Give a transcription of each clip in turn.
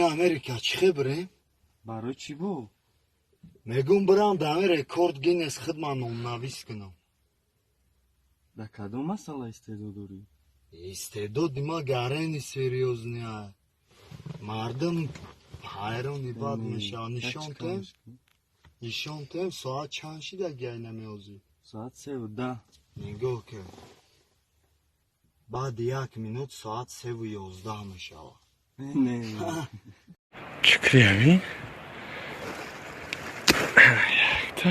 Америка чӣ хел бирем? Барои чӣ бу? Мегум, бирам дар рекорд Гиннес худман номнавис кунам. Дар кадом масъала истеъдод дорӣ? Истеъдоди ма гарени серьёзный а, мардум ҳайрони бад мешавад. Нишон тем, нишон тем. Соат чанд шида гай намеозӣ? Соат 3:10. Нигоҳ кун, баъди як минут соат 3:11 мешавад. Не. Чӣ киряви? Якта.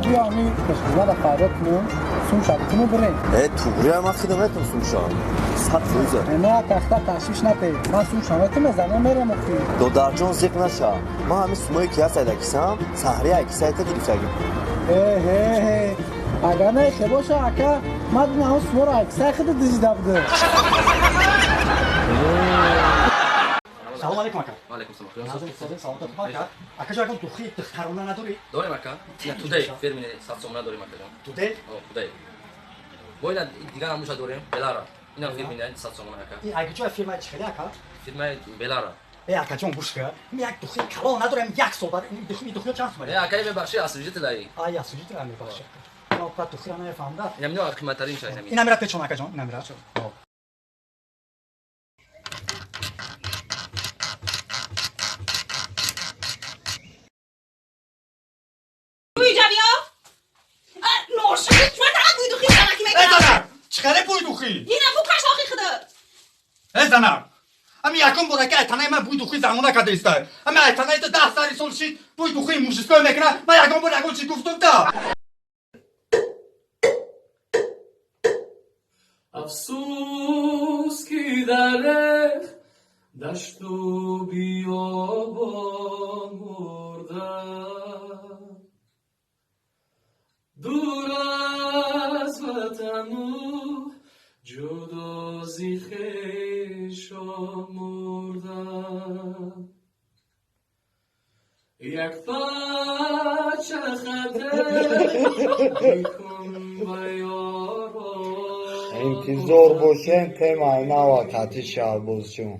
Бیا می пешхизмат фарёд кунем, сум шаб кунем, бирем. Э, туғри, ман хидм метам сумшам 100%. Не, тахта ташвиш нате, ман сум шаметам, мезанам, мерам охи. Додарҷон, зиқ наша, ман ҳамин сумое ки ҳаст айдакисам саҳри айкисайта гирифтагӣ. Э ҳе ҳе, агар не хе боша, ака, ман дина суморо айкисай хида дизида буде. Салом алейкум, ака. Ва алейкум салом. Саломат, ака. Ака ҷон, духи духтарона надорӣ? Дорем, ака. Тудай фирмини 100 сомона дорем, ака ҷон. Тудай? О, тудай. Бо ина дигар ҳамуша дорем, Белара. Ина фирмини 100 сомона, ака. Ин ака ҷон, фирмаи чӣ хеле, ака? Фирмаи Белара. Э, ака ҷон, гӯш кар. Ин як духи калон надорем, як сол баъд ин духи, духи чанд сомона? Э, ака, мебахши, освежитель. Ай, освежитель мебахши. Ман фақат духиро намефаҳмда. Ина мино қиматтарин чай ҳамин. Ина мера печон, ака ҷон, ина мера. Чӣ хеле бӯй духӣ? Ина букаш охи худат. Э, занак, ами якум бора ки айтанаи ман бӯй духи замона када истай. Ами айтанаи ту 10 сари сол шид, бӯй духии мужской мекуна. Ман ягон бор ягон чиз гуфтум та? Афсӯс, ки дарех дашту биёбон мурда, дур аз ватану ҷудо зи хешон мурда, як парча хате бикун ба ёро. Интизор бошем темаи нава кати Шаҳбозҷон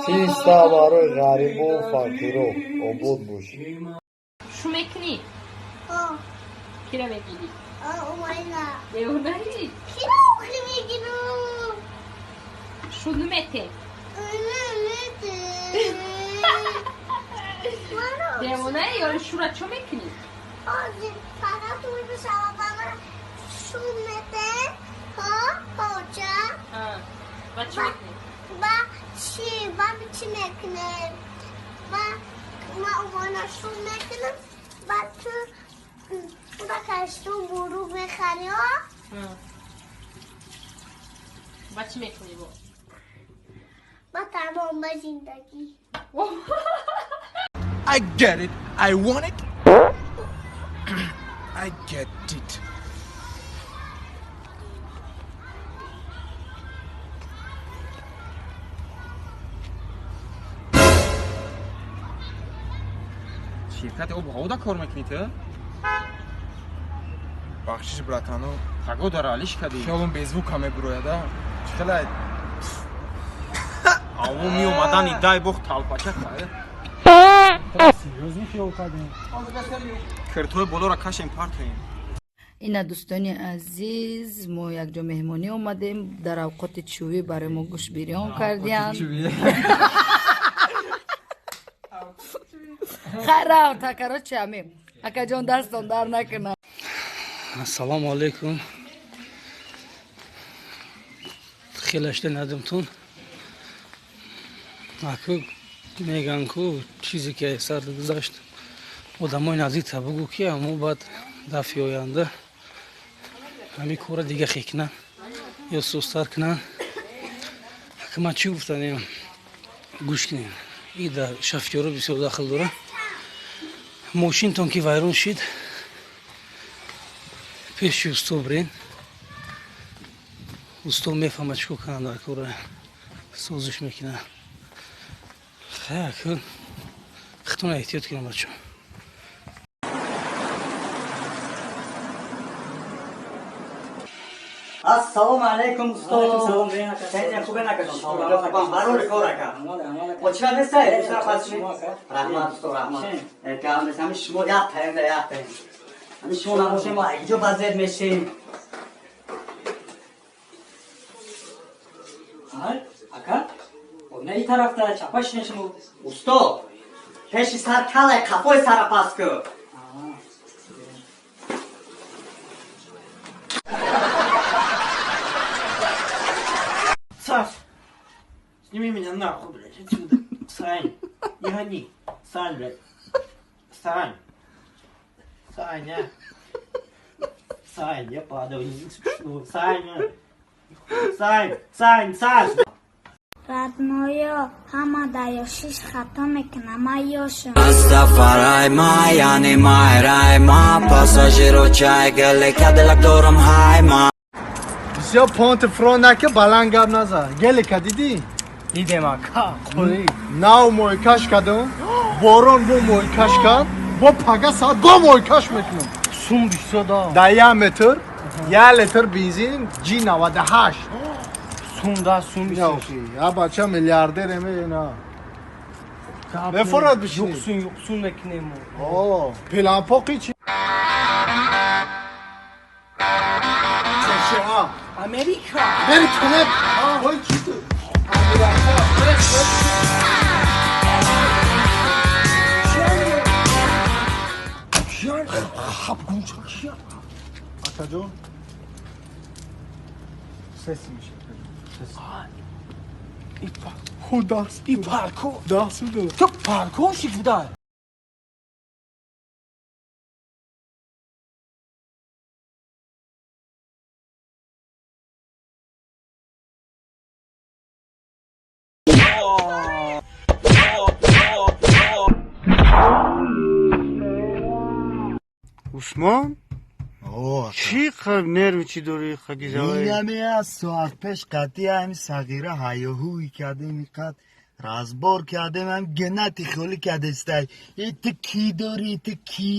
чиста барои ғарибу фақиро обод бошед. Шу мекунӣ? Кира мегирӣ? Девонаи? Шу намете? Девонаи, ё шура чо мекунӣ? Фақат шу мете, ҳо, ҳоҷа. Ва чӣ мекунӣ? Ба чӣ, ба чӣ мекунем? Ба ма умона шу мекунам, ба ту ба кашту бурук мехарӣ, ҳо? Ва чӣ мекунӣ бо? Ба тамом, ба зиндагӣ. I get it. I want it. I get it. Ширкати обу ҳавода кор мекунӣ ту? Бахшиш, братану. Паго дар алиш кадӣ. Хиёлум беззвука мебурояда. Чӣ хеле Аво меомадани, дай бог, талпача хайр. Серьёзно хиёл кардем. Киртои болоро кашем, партоем. Ина, дӯстони азиз, мо якҷо меҳмонӣ омадем, дар авқоти чӯвӣ барои мо гӯшбирён кардиянд. Хайр, рафта, короче, ами акаҷон, дастон дар накунад. Ассалому алайкум. Хелашта надимтун. Аку меган ку, чизе ки сар гузашт, одамои наздикта бугӯ, ки амо баъд дафъи оянда ҳамин кора дига хекунанд ё сустар кунанд. Ака, ман чӣ гуфтанем, гӯш кунем, и дар шофёро бисёр дахл дорад. Мошинтон ки вайрон шид, пеши усто бирен, усто мефаҳмад чӣ кор кунанд, дар кора созиш мекунад. Хайр, худтона эҳтиёт кунем, бачо. Ассалому алайкум, устод. Салом. Хубе накардам. Барори кор ака. Очира нестай? Раҳмат, устод, раҳмат. Ҳами шумо як таем да як таем. Ҳами шумо набошем, мо агиҷо базер мешем. Ака, на и тарафта чапа шинем шумо. Устод, пеши сар калай қафои сара пас ку. Саш, сними меня нахуй, блядь, отсюда. Сань, не гони. Сань, блядь. Сань. Саня. Сань, я падаю, не смешно. Саня. Сань, Сань, Саш. Родноё, ҳама дар ёшиш хато мекунам, ман ёшам. Растафарай ма, яъне майрай ма, пассажиро чай геле кадилак дорам ҳай ма. Бисёр понти фрон наки, баланд гап назан. Гелика дидӣ? Дидем, ака. Қулӣ. Нав мойкаш кардам, борон бо мойкаш кард, бо пага саат бо мойкаш мекунам. Сум бисёр да. Дар як метр, як литр бензин G 98. Сум да, сум бисёр. Я бача миллиардер эме на. Бефорад бишини. Юқсун, юқсун мекунем. О, пилампоқи чи? Америка. Америка не. Ой, чи ту? Акаҷон. Сеси мешад. И парко. Дасту. Ту паркошик буда. Усмон? Чӣ нерви чӣ дорӣ хагизавай? Инаме аз соат пеш қатъи ҳами сағира ҳаёҳӯй кардем, иқад разбор кардем, ҳам генати холӣ кардестай. И ту кӣ дорӣ, ту кӣ?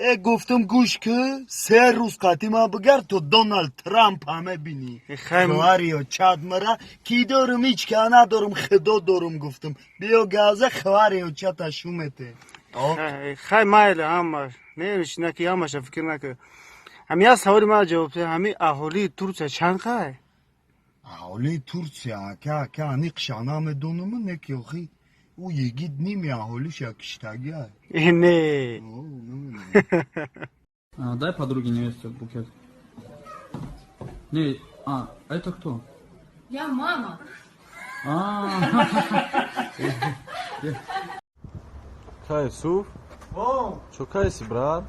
Э, гуфтам, гӯш ку, се рӯз қатъи ман бигард, то Доналд Трамп ҳаме бинӣ. Хвариё чад мара кӣ дорум, ҳеч ка надорум, худо дорум, гуфтам. Биё газа хвариё чата шумете. Хай, майли, ҳамаш нервич наки, ҳамаша фикр наки. Ҳами як саволи ман ҷавоб де, ҳами аҳолии Турсия чанд қай? Аҳолии Турсия, ака, ака, аниқша намедонам, не ки охи ӯ йигит ними аҳолиша киштагиа. Не. Дай подруге невесте букет. Не, а, это кто? Я мама. А. Кай, Суф? Чо кайси, брат?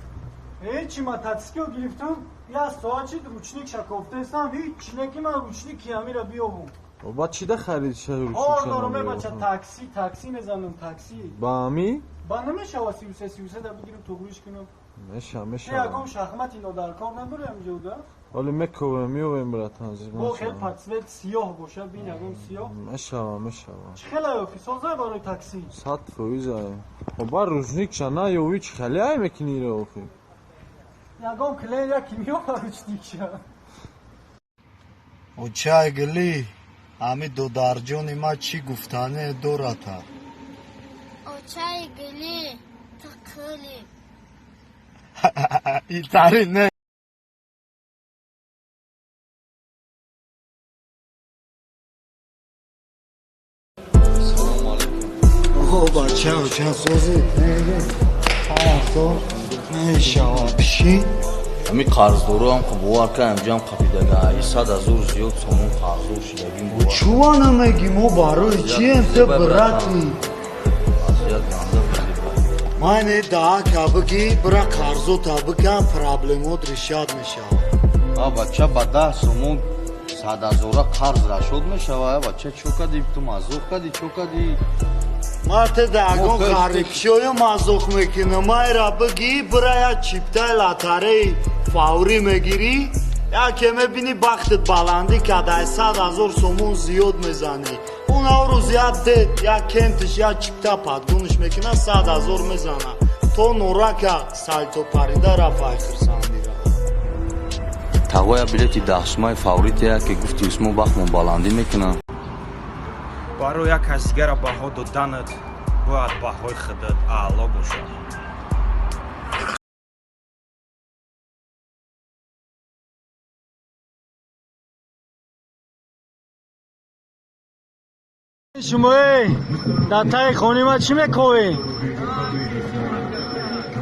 Ҳечи, ма таксикио гирифтам, як соат шид, ручник шакофтаистам, ҳеч неки ман ручник киямира биёбум. Ба чӣ да харид? Кор дорам, е бача, такси, такси мезанам, такси. Ба ами? Ба намешава 33 33 да бигирам, туғриш кунам. Меша, меша. Ягон шахмати нодаркор надори ҳамҷо да? Ҳоли мековем, меовем, братан. Бо хел подсвет сиёҳ боша, бин, ягон сиёҳ. Мешава, мешава. Чӣ хел ай, созай барои такси? 100% ай. Оба ручникша наёви, чӣ хеле ай мекунӣ ро охи? Ягон клиент яки меёфа ручникша. Очай гили, ҳами додарҷони ман чӣ гуфтане дората? Очай гили, ту қили. Итари не. Салому алейкум. О, бача, оча, созӣ? Мешава, бишин. Ҳами қарздоруам бовар кардам, ҷам қапидага 100 000 зиёд сомон қарздор шидагим. Чува намегӣ, мо барои чием, ту брати? Вазъият ганда. Ман е даҳа ка бигӣ, бира қарзота бикан, проблемот решать мешавад. А бача, ба 10 сомон 100 000-а қарз рашод мешава? Бача, чо кади ту, мазоқ кади, чо кади? Ман ту дагон ғарибшою мазоқ мекунам. Майра бигӣ, бира як чиптай лотареи фаврӣ мегирӣ, яке мебинӣ, бахтат баландӣ кадай, 100 000 сомон зиёд мезанӣ. Он рӯз як дед, як кентиш, як чипта падгунш мекунад, 100 000 мезана, то норака сальто парида рафт, ай хирсандира. Тағоя билети даҳсумаи фавритея, ки гуфти Усмон вақтмон баландӣ мекунам. Барои як кас дигара баҳо доданат бояд баҳои худат аъло бошад. Шумоe дар таи хони ма чӣ мековӣ?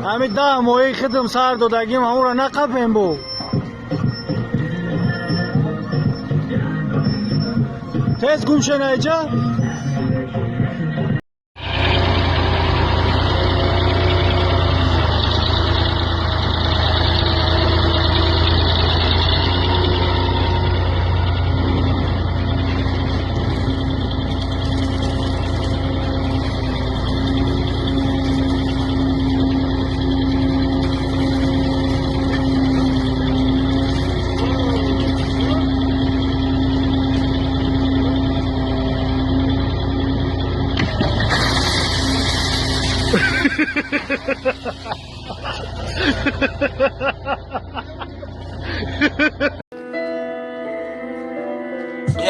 Ҳами 10 моҳи хидм сар додагим, ҳамонро нақапем бу. Тез гум шена иҷа.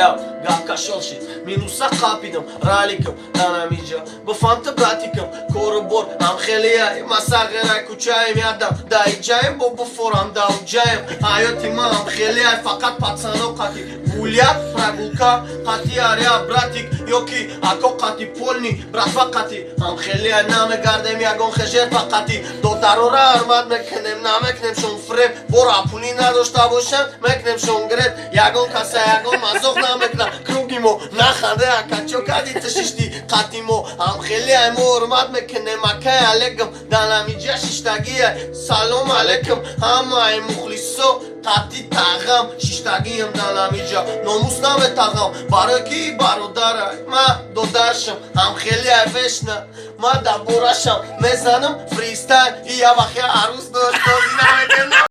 Я, гап кашол шид, минуса қапидам, раликам, данамиҷа, бифамта братикам, кору бор, ҳам хелияй, масағерай, кӯчаем ядам, даиҷаем, бо буфорам, дауҷаем, ҳаёти ман ҳам хелияй, фақат пацано қати, гулят, прогулка, қати аря, братик, ёки ако қати полни, братва қати, ҳам хелияй, намегардем ягон хежер фақати, додарора ҳурмат мекунем, намекунем шон фреб, бора пулӣ надошта бошам, мекунем шон греб, ягон каса ягон мазоқ намекунам, круги мо наханде, акачо кади тишишти қати мо, ҳам хелияй, мо ҳурмат мекунем, акай алейкум, данамиҷа шиштагия, салом алейкум, ҳамаи мухлисо қати тағам, шиштагиям данамиҷа, номус наметағам, барои ки бародарай, ма додаршам, ҳам хелияй вешна, ма дар борашам мезанам фристайл, и я вақт я арӯз дошт, намекунам.